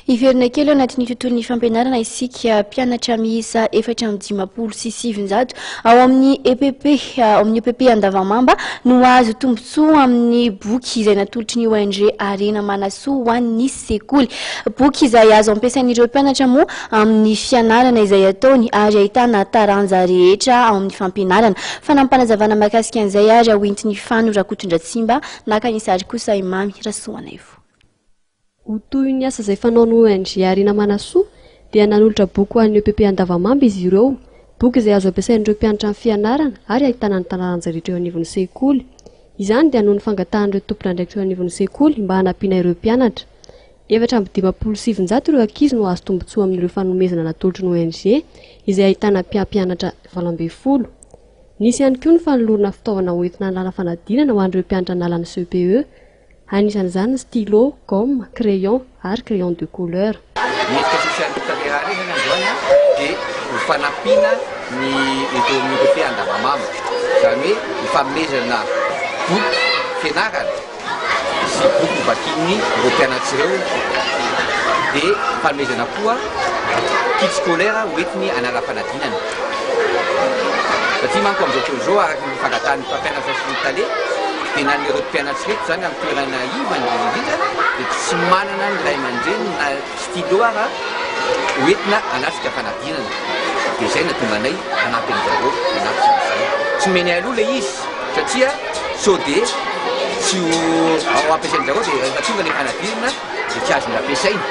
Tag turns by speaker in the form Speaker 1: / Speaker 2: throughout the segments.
Speaker 1: Hiverina kely ao anatin'ny tontolon'ny fampianarana isika. Mpianatra miisa 954 ao amin'ny EPP ao amin'ny EPP Andavamamba no hahazo tombontsoa amin'ny boky izay natolotry ny ONG Harena Manasoa ho an'ny sekoly. Boky izay azo ampiasain'ireo mpianatra moa amin'ny fianarana izay ataony ary ahitana taranja rehetra ao amin'ny fampianarana. Fanampinazavana mahakasika an'izay ary hoentin'i Fano Rakotondratsimba naka ny sary kosa i Mamy Rasoanaivo.
Speaker 2: Ho toy ny asa izay fanaon'ny ONG Harena Manasoa dia nanolotra boky ho an'ny EPP Andavamamba izy ireo. Boky izay azo ampiasain'ireo mpianatra amin'ny fianarana ary ahitana ny taranja rehetra eo anivon'ny sekoly. Izany dia noho ny fangatahan'ireo tompon'andraikitra eo anivon'ny sekoly mba hanampiana ireo mpianatra. 954 ireo ankizy no hahazo tombontsoa amin'ireo fanomezana natolotry ny ONG izay ahitana mpampianatra 18. Nisy ihany koa ny fanolorana fitaovana hoentina hanalana fanadinana ho an'ireo mpianatra hanala ny CPE. Anisan'izany ny stylo, gomme, crayon ary crayon de couleur.
Speaker 3: Ny hetsika sosialy notanterahina izany androany dia ho fanampiana ny eto amin'ny EPP Andavamamba, izany hoe ho fanomezana boky fianarana sy boky hovakian'ny ireo mpianatra ireo, dia fanomezana koa kit scolaire hoentiny hanala fanadinana. Satria manko amin'izao fotoana izao araka ny fangatahan'ny mpampianatra sy ny tale dia na ny ireto mpianatra ireto izany amin'ny toerana iva indrindra indrindra dia tsy manana ny ray aman-dreny na stylo ara hoentina hanatrika fanadinana dia izay nahatonga anay hanampy an-dry zareo hanatrika an'izany. Tsy omeny aloha ilay izy satria sao dia tsy ho ampiasain-dry zareo dia rehefa tonga ilay fanadinana dia tsy azony ampiasaina.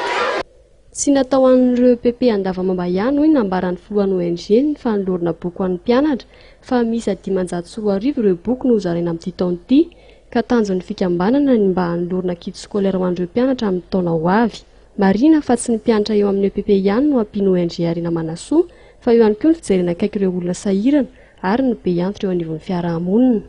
Speaker 2: Tsy natao ho an'ireo EPP Andavamamba ihany, hoy ny nambaran'ny filohan'ny ONG ny fanolorana boky ho an'ny mpianatra, fa miisa 2500 ireo boky no hozaraina amin'ity taona ity, ka tanjon'ny fikambanana ny mba hanolorana kit scolaire ho an'ireo mpianatra amin'ny taona ho avy. Marihina fa tsy ny mpianatra eo amin'ny EPP ihany no ampian'ny ONG Harena Manasoa, fa eo ihany koa ny fijerena akaiky ireo olona sahirana ary ny be antitra eo anivon'ny fiarahamonina.